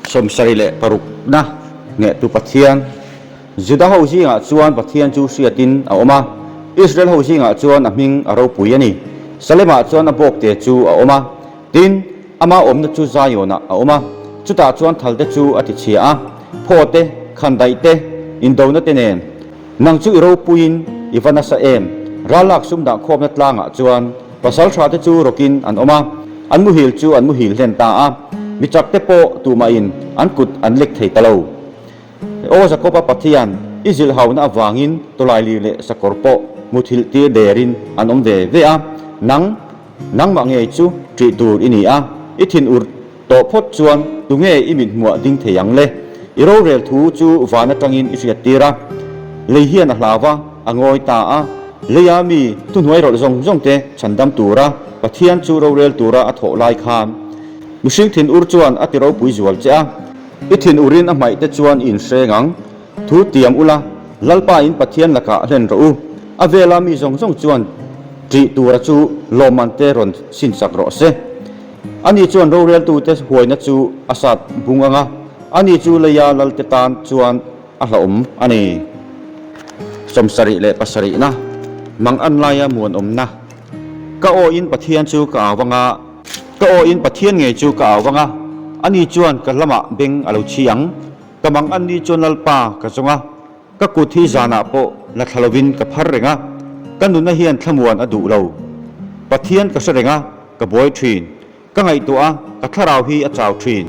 Sawmsarih leh parukna Hnehtu Pathian, Juda ho zingah chuan Pathian chu hriatin a awm a, Israel ho zingah chuan a hming a ropui a ni. Salemah chuan a bawkte chu a awm a, tin, ama awmna chu Zionah a awm a, chutah chuan thalte chu a tichhia a, phaw te, khandaih te, indona te nen. Nang chu i ropuiin i va nasa em? Rallak sum dah khawpna tlangah chuan pasal tha te chu rawkin an awm a, an muhil chu an muhil hlen ta a, mi chak te pawh tumahin an kut an lek thei ta lo. Aw Jakoba Pathian, i zilhhauna avangin tawlailir leh sakawr pawh muthilh tir derin an awm ve ve a, nang, nangmah ngei chu ṭih tur i ni a, i thinur Tawh phawt chuan tunge i mithmuah ding thei ang le? I rorel thu chu van atangin i hriat tir a. Lei hian a hlau a, a ngawi ta a. Leia mi thuhnuai rawlh zawng zawng te chhandam tura Pathian chu rorel tura a thawh lai khan mihring thinur chuan a ti ropui zual che a. I thinurin a hmaih te chuan i inhreng ang. Thu tiam ula, Lalpa in Pathian lakah hlen rawh u. A vela mi zawng zawng chuan ṭih tura chu lawmman te rawn sinsak rawh se. Ani chuan roreltute huaina chu a sat bung ang a, ani chu leia lalte tan chuan a hlauhawm a ni. 77na, Mang an laia muanawmna. Ka awiin Pathian chu ka au ang a, ka awiin Pathian ngei chu ka au ang a, ani chuan ka lamah beng a lo chhi ang. Ka mang an ni chuan Lalpa ka zawng a, Ka kut hi zanah pawh la thla lovin ka phar reng a, ka nunna hian thlamuan a duh lo. Pathian ka hre reng a, ka buai thin. Ka ngaihtuah a, ka thlarau hi a chau thin.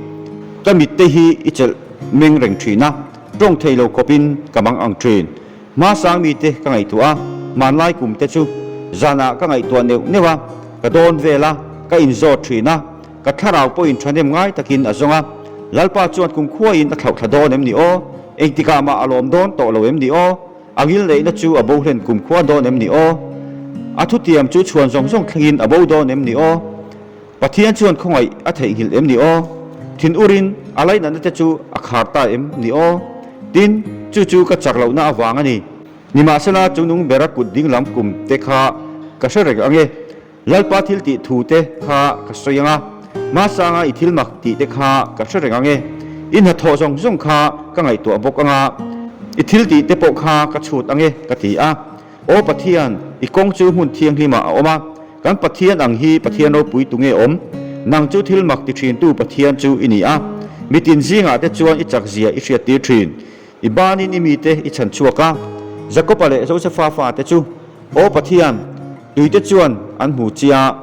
Ka mitte hi i chelh meng reng thin a, tawng thei lo khawpin ka mang ang thin. Hmasang mite ka ngaihtuah a, hmanlai kum te chu zanah ka ngaihtuah neuh neuh a, ka dawn vel a, ka inzawt thin a, Ka thlarau pawhin thahnem ngai takin a zawng a, Lalpa chuan kumkhuaiin a thlauh thla dawn em ni aw? Engtikah mah a lawm dawn tawh lo em ni aw? A ngil neihna chu a bo hlen kumkhua dawn em ni aw? A thutiam chu chhuan zawng zawng thlengin a bo dawn em ni aw? Pathian chuan khawngaih a theihnghilh em ni aw? Thin urin a lainatna te chu a khar ta em ni aw? Tin, chu chu ka chak lohna avang a ni. Nimahsela, chungnung bera kut dinglam kum te kha ka hre reng ang e. Lalpa thil tih thu te kha ka sawi ang a, hmasanga i thil mak tih te kha ka hre reng ang e. I hnathawh zawng zawng kha ka ngaihtuah bawk ang a, i thil tih te pawh kha ka chhut ang e, ka ti a. Aw Pathian, i kawng chu hmun thianghlimah a awm a, kan Pathian ang hi Pathian ropui tu nge awm? Nang chu thil mak ti thintu Pathian chu i ni a, mitin zingah te chuan i chakzia i hriattir thin. I banin i mite i chhan chhuak a, Jakoba leh Josefa fate chu, Aw Pathian, tuite chuan an hmu che a,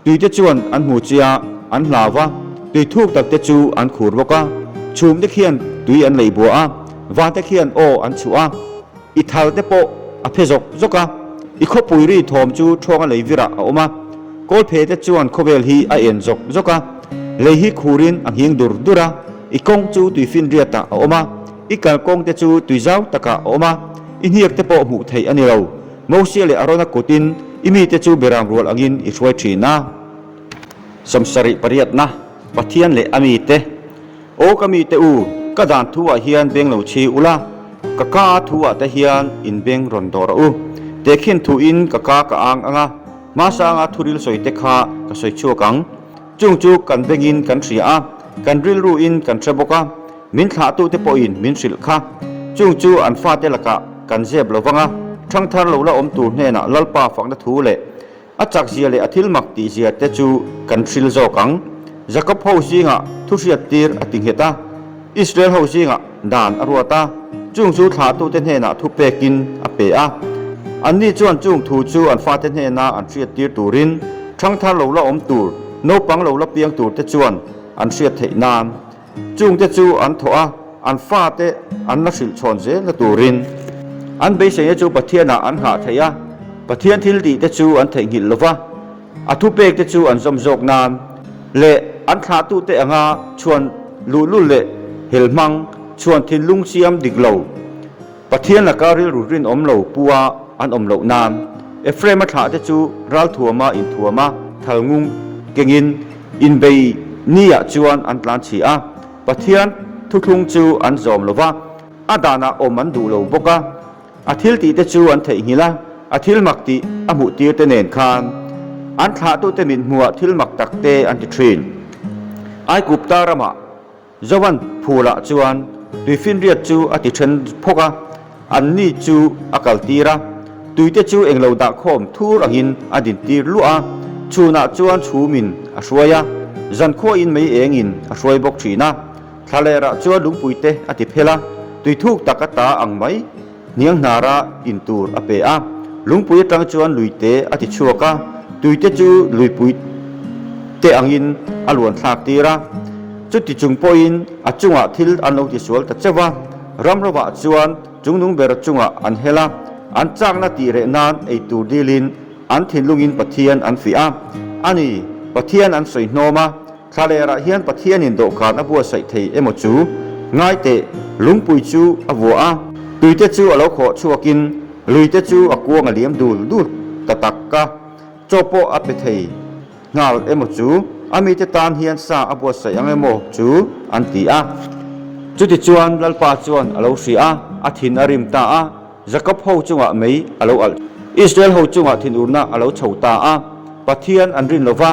tuite chuan an hmu che a, an hlau va, tui thuk takte chu an khur bawk a, chhumte khian tui an lei bua a, vante khian aw an chhuah a, i thalte pawh a phe zawk zawk a, i khawpui ri thawm chu ṭhawnga lei virah a awm a, kawlphete chuan khawvel hi a en zawk zawk a, lei hi khurin a nghing dur dur a, i kawng chu tuifinriatah a awm a. I kalkawng te chu tui zau takah a awm a, i hniak te pawh hmuh theih a ni lo. Mosia leh Arona kutin i mite chu beram rual angin i hruai thin a. 78 na, Pathian leh a mite. Aw ka mite u, ka dan thu ah hian beng lo chhi ula, ka ka thu ah te hian in beng rawn dawh rawh u. Tehkhin thu in ka ka ka ang ang a, hmasanga thuril sawi te kha ka sawi chhuak ang. Chung chu kan bengin kan hria a, kan rilru in kan hre bawk a. Min thlahtute pawhin min hrilh kha. Chung chu an fate lakah kan zep lo vang a, ṭhangthar lo la awm tur hnenah Lalpa fakna thu leh a chakzia leh a thil mak tihzia te chu kan hril zawk ang. Jakob ho zingah thu hriattir a ti nghet a, Israel ho zingah dan a ruat a, chung chu thlahtute hnenah thu pekin a pe a. Anni chuan chung thu chu an fate hnena an hriattir turin ṭhangthar lo la awm tur, naupang lo la piang turte chuan an hriat theih nan Chungte chu an thawh a, an fate an la hrilh chhawn zelna turin. An beiseina chu Pathianah an nghah theih a, Pathian thil tihte chu an theihnghilh lo va, a thupekte chu an zawm zawk nan leh an thlahtute anga chhuan luhlul leh helhmang chhuan thinlung siam dik lo. Pathian laka rilru rinawm lo pua an awm loh nan Ephraim-a thlahte chu ralthuama inthuama thalngung kengin inbei niah chuan an tlan chhi a. Pathian thuthlung chu an zawm lo va, a danah awm an duh lo bawk a. A thil tihte chu an theihnghilh a, a thil mak tih a hmuh tirte nen khan an thlahtute mithmuhah thil mak takte an ti thin. Aigupta ramah. Johan phulah chuan tuifinriat chu a ti then phawk a, anni chu a kaltir a. Tuite chu englo dah khawm thur angin a dintir luah a, chhunah chuan chhumin a hruai a, zankhuain mei engin a hruai bawk thin a. Thlalerah chuan lungpuite a ti phel a, tui thuk tak a ta ang mai hniang hnara in tur a pe a. Lungpui atang chuan luite a ti chhuak a, tuite chu luipui te angin a luan thlak tir a. Chuti chung pawhin a chungah thil an lo tisual ta cheuh a, ram rovah chuan chungnung ber chungah an hel a, an chakna tih reh nan ei tur dilin an thinlungin Pathian an fiah a. A ni, Pathian an sawi hnawm a. Thlalerah hian Pathianin dawhkan a buatsaih thei emaw chu? Ngai teh, lungpui chu a vuah a, tuite chu a lo khawh chhuakin luite chu a kuang a liam dul dul ta tak a, chaw pawh a pe thei nghal emaw chu? A mite tan hian sa a buatsaih ang emaw chu? an ti a. Chutichuan Lalpa chuan a lo hria a, a thin a rim ta a. Jakob ho chungah mei a lo alh. Israel ho chungah thinurna a lo chho ta a, Pathian an rin lo va,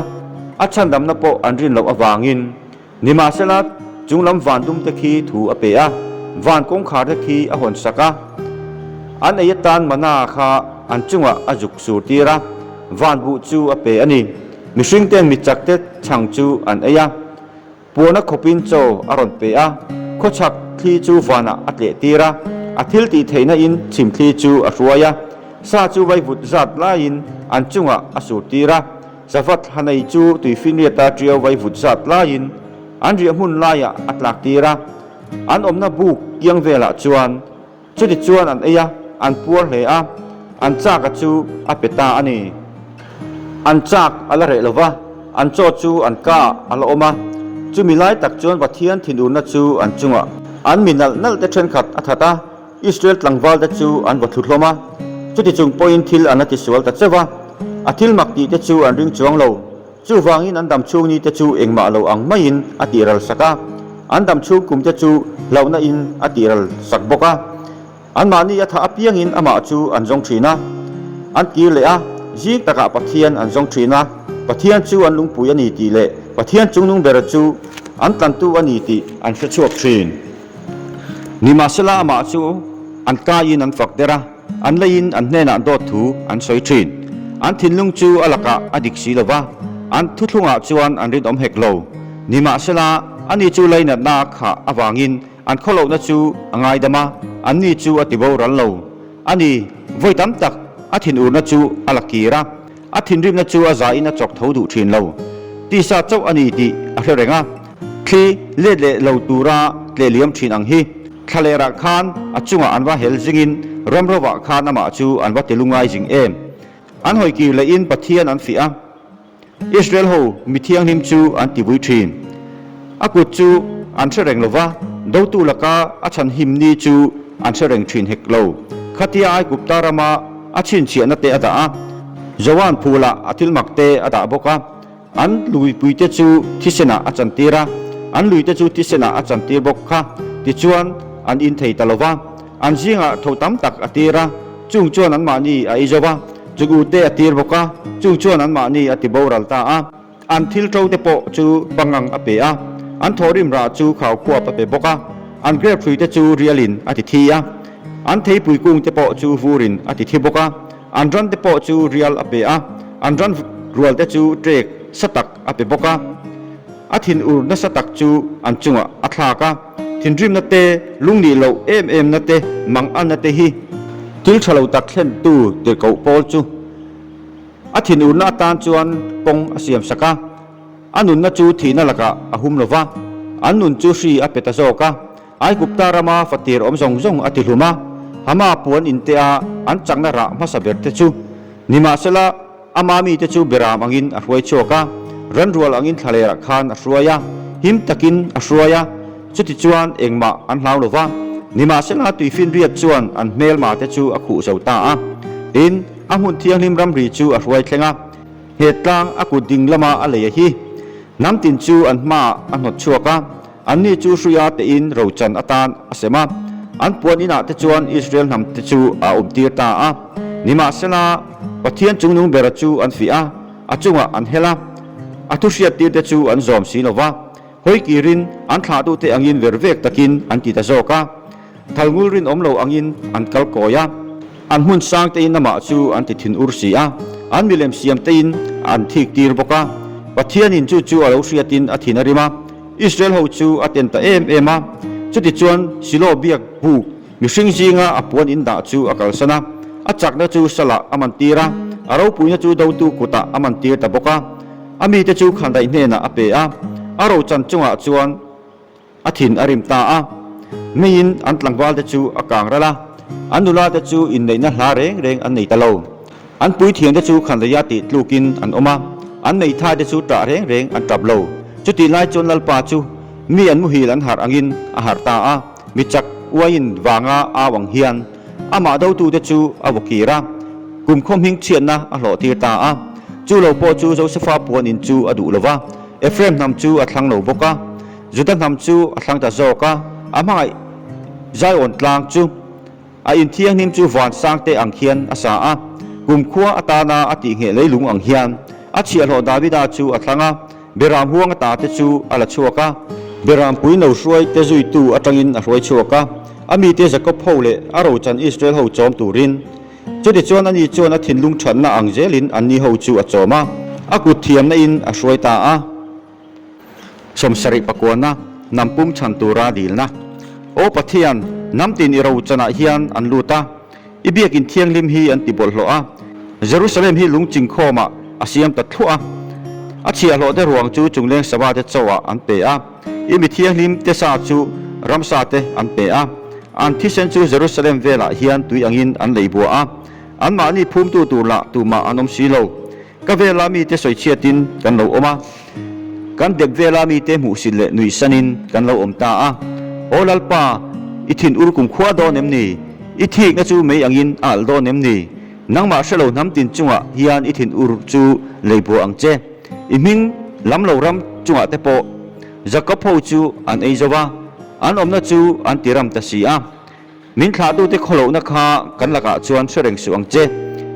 a chhandamna pawh an rin loh avangin. Nimahsela, chunglam van dumte khi thu a pe a, van kawngkharte khi a hawn sak a. An ei atan mana kha an chungah a zuk sur tir a, van buh chu a pe a ni. Mihringten mi chakte chhang chu an ei a. Puana khawpin chaw a rawn pe a, khawchhak thli chu vanah a tleh tir a, a thil tih theihna in chhim thli chu a hruai a, sa chu vaivut zat laiin an chungah a sur tir a, savat hlanei chu tuifinriata ṭiau vaivut zat laiin an riah hmun laiah a tlak tir a, an awmna buk kiang velah chuan Chuti chuan an ei a, an puar hle a, an chak a chu a pe ta a ni. An chak a la reh lo va, an chaw chu an ka ah a la awm a. Chumi lai tak chuan Pathian thinurna chu an chungah an mi nalh nalh te thenkhat a that a, Israel tlangval te chu an vaw thlu hlawm a. Chuti chung pawhin thil an la tisual ta cheuh va, a thil mak tih te chu an ring chuang lo. Chuvangin an dam chhung ni te chu engmah lo ang maiin a tih ral sak a, an dam chhung kum te chu hlauhna in a tih ral sak bawk a. Anmahni a thah apiangin amah chu an zawng thin a, an kir leh a, zing takah Pathian an zawng thin a, Pathian chu an lungpui a ni tih leh Pathian chungnung ber chu an tlantu a ni tih an hre chhuak thin. Nimahsela amah chu an kaiin an fak der a. An leiin an hnenah dawt thu an sawi thin. An thinlung chu a lakah a dik si lo va, an thuthlungah chuan an rinawm hek lo. Nimahsela, ani chu leinatna khah avangin an khawlohna chu a ngaidam a, anni chu a tiboral lo. A ni, vawi tam tak a thinurna chu a la kir a, A thinrimna chu a zain a chawk tho duh thin lo. Tisa chauh a ni tih a hre reng a, thli let leh lo tura tleh liam thin ang hi. Thlalerah khan a chungah an va hel zingin ramrovah khan amah chu an va ti lungai zing em. An hawi kir lehin Pathian an fih a, Israel ho mi thianghlim chu an ti vui thin. A kut chu an hre reng lo va, dotu laka a chhanhim ni chu an hre reng thin hek lo. Khatia Aigupta rama a chhinchhiahna te a dah a, Joan phulah a thil mak te a dah bawk a, an luipuite chu thisenah a chantir a, an luite chu thisenah a chantir bawk kha, tichuan an in thei ta lo va, an zingah tho tam tak a tir a, chung chuan anmahni a ei zo va, chung ute a tir bawk a, chung chuan anmahni a ti boral ta a. An thil ṭo te pawh chu pangang a pe a, an thawhrim rah chu khaukhuap a pe bawk a, an grep hrui te chu rialin a ti thi a, an theipui kung te pawh chu vurin a ti thi bawk a, an ran te pawh chu rial a pe a, an ran rual te chu ṭek sa tak a pe bawk a. A thinur nasa tak chu an chungah a thlak a, thinrimna te, lungnih loh em emna te, manganna te hi thil ṭha lo tak thlentu tirhkoh pawl chu. A thinurna atan chuan kawng a siam sak a, a nunna chu thihna lakah a hum lo va, an nun chu hri a pe ta zawk a. Aigupta rama fatir awm zawng zawng a tihlum a, Hama puan inte a an chakna rah hmasa ber te chu. Nimahsela, ama mite chu beram angin a hruai chhuak a, ranrual angin thlalerah khan a hruai a, him takin a hruai a, chutichuan engmah an hlau lo va. Nimahsela, tuifinriat chuan an hmelma te chu a khuh zo ta a, tin, A hmun thianghlim ramri chu a hruai thleng a, nghet tlang a kut ding lama a lei a hi. Hnam tin chu an hmaah a hnawt chhuak a, anni chu hruia tein rochan atan a sem a, an puan inah te chuan Israel hnam te chu a awmtir ta a. Nimahsela, Pathian chungnung bera chu an fih a, a chungah an hel a, a thuhriattir te chu an zawm si lo va. Hawi kirin an thlahtute angin ver vek takin an ti ta zawk a. Thalngul rinawm lo angin an kal kawi a. An hmun sang tein amah chu an ti thin ur si a, an milem siam tein an thik tir bawk a. Pathianin chu chu a lo hriatin a thin a rim a, Israel ho chu a ten ta em em a. Chutichuan Silo biak buk mihring zinga a puan in dah chu a kalsan a, a chakna chu salah a man tir a, a ropuina chu dotu kutah a man tir ta bawk a. A mite chu khandaih hnenah a pe a, a rochan chungah chuan a thin a rim ta a. Meiin an tlangvalte chu a kang ral a, an nulate chu inneihna hla reng reng an nei ta lo. An puithiamte chu khandaia tih tlukin an awm a, an neithaite chu ṭah reng reng an ṭap lo. Chutih lai chuan Lalpa chu mi an muhil an harh angin a harh ta a, mi chak uaiin vanga au ang hian amah dotute chu a vaw kir a, kumkhaw hming chhiatna a hlawh tir ta a. Chu lo pawh chu Josefa puan in chu a duh lo va, Ephraim hnam chu a thlang lo bawk a, Juda hnam chu a thlang ta zawk a, a hmangaih Zion tlang chu a inthianghlim chu van sangte ang hian a sa a, kumkhua atana a tihngheh leilung ang hian a chhiahhlawh Davida chu a thlang a, Beram huang ata te chu a la chhuak a. Beram pui no hruai te zuitu atangin a hruai chhuak a, a mite Jakob ho leh a rochan Israel ho chawm turin. Chutichuan ani chuan a thinlung thatna ang zelin anni ho chu a chawm a, a kut thiamna in a hruai ta a. 70 pakuana hnam pum chhan tura dilna. Aw Pathian, hnam tin i rochanah hian an lut a, i biakin thianghlim hi an ti bawlhhlawh a, Jerusalem hi lung chingkhawmah a siam ta thluah a. A chhiahhlawhte ruang chu chungleng Sabbath-te chauhah an pe a, i mi thianghlim te sa chu ramsa te an pe a. An thisen chu Jerusalem velah hian tui angin an lei bua a, anmahni phumtu tur lah tumah an awm si lo. Ka vela mite sawichhiatin kan lo awm a, kan dep vela mite hmuhsit leh nuihsanin kan lo awm ta a. Aw Lalpa, i thin ur kum khua dawn em ni? I thikna chu mei angin a alh dawn em ni? Nangmah hrelo hnam tin chungah hian i thin ur chu lei bua ang che. I hming lam lo ram chungah te pawh Jakob ho chu an ei zo va, an awmna chu an ti ram ta si a. Min thlahtute khawlohna kha kan lakah chuan hre reng suh ang che.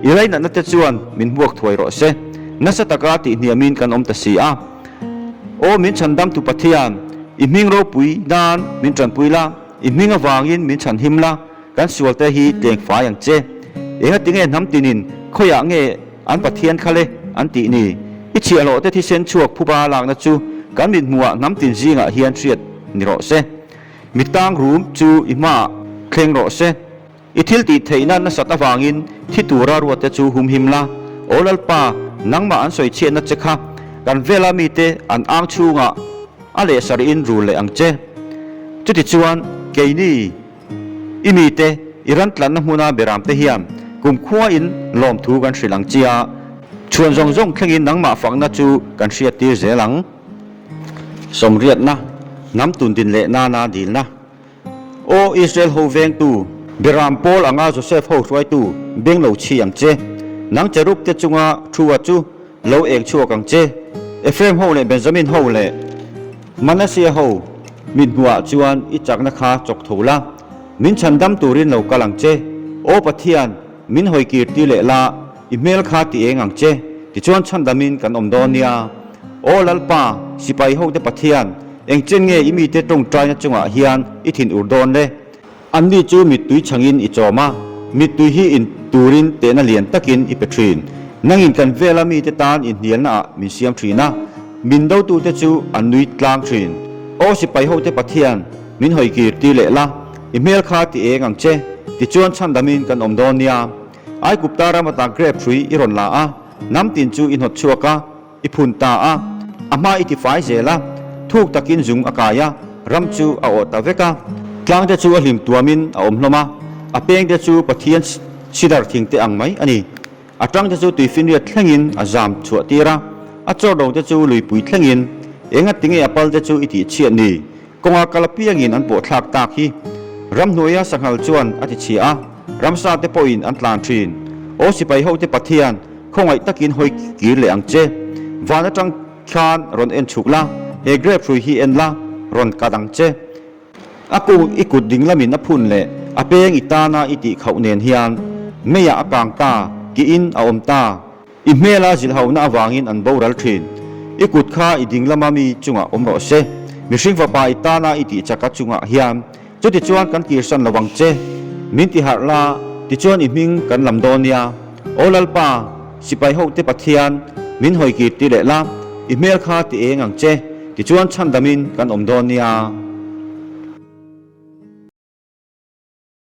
I lainatna te chuan min hmuak thuai rawh se. Nasa taka tihhniamin kan awm ta si a. Aw min chhandamtu Pathian, i hming ropui nan min tanpui la, i hming avangin min chhanhim la, kan sualte hi tleng fai ang che. Engatinge hnam tinin khawiah nge an Pathian kha le an tih ni? I chhiahhlawhte thisen chhuak phuba lakna chu kan mithmuhah hnam tin zingah hian hriat ni rawh se. Mi tang rum chu i hmaah thleng rawh se. I thil tih theihna nasat avangin thi tura ruatte chu humhim la. Aw Lalpa, nangmah an sawi chhiatna che kha kan vela mite an ang chhungah a leh sarihin rul leh ang che. Chutichuan, keini i mite i ran tlanna hmuna beramte hian kumkhuain lawmthu kan hrilh ang chia, chhuan zawng zawng thlengin nangmah fakna chu kan hriattir zel ang. Sawmriatna, hnam tundin leh nana dilna. Aw Israel ho vengtu, Beram pawl anga Joseph ho hruaitu beng lo chhi ang che. Nang cherub te chunga thua chu lo eng chhuak ang che. Ephraim ho leh Benjamin ho leh Manasseh ho mit hmuhah chuan i chakna kha chawk tho la. Min chhandam turin lo kal ang che. Aw Pathian, min hawi kir ti leh la. I hmel kha ti eng ang che, tichuan chhandamin kan awm dawn nia. Aw Lalpa, sipai hote Pathian, engchen nge i mite tawngtaina chungah hian i thin ur dawn le? Anni chu mittui chhangin i chawm a, mittui hi in turin tehna lian takin i pe thin. Nangin kan vela mite tan inhnialna ah min siam thin a, min dotute chu an nui tlang thin. Aw sipai hote Pathian, min hawi kir ti leh la, i hmel kha ti eng ang che, tichuan chhandamin kan awm dawn nia. Aigupta ram ata grep hrui i rawn la a, hnam tin chu i hnawt chhuak a, i phun ta a, a hma i tifai zel a, thuk takin zung a kai a, ram chu a awh ta vek a. Tlangte chu a hlim tuamin a awm hlawm a, a pengte chu Pathian sidar thingte ang mai a ni. A tangte chu tuifinriat thlengin a zam chhuah tir a, a chawrdote chu luipui thlengin. Engatinge a palte chu i tihchhiat ni? Kawnga kal apiangin an pawh thlak tak hi. Ramhnuaia sanghal chuan a ti chhia a, ramsa te pawhin an tlan thin. Aw sipai hote Pathian, khawngaih takin hawi kir leh ang che. Van atang khan rawn en chhuk la, he grep hrui hi en la, rawn kat ang che. A kung i kut ding lamin a phun leh a peng i tana i tih khauh nen hian meiah a kang ta, kihin a awm ta. I hmela zilhauhna avangin an boral thin. I kut kha i ding lama mi chungah awm rawh se. Mihring fapa i tana i tih chaka chungah hian chutichuan kan kirsan lo ang che. Min ti harh la, tichuan i hming kan lam dawn nia. Aw Lalpa, sipai hote Pathian, min hawi kir ti leh la, i hmel kha ti eng ang che, tichuan chhandamin kan awm dawn nia.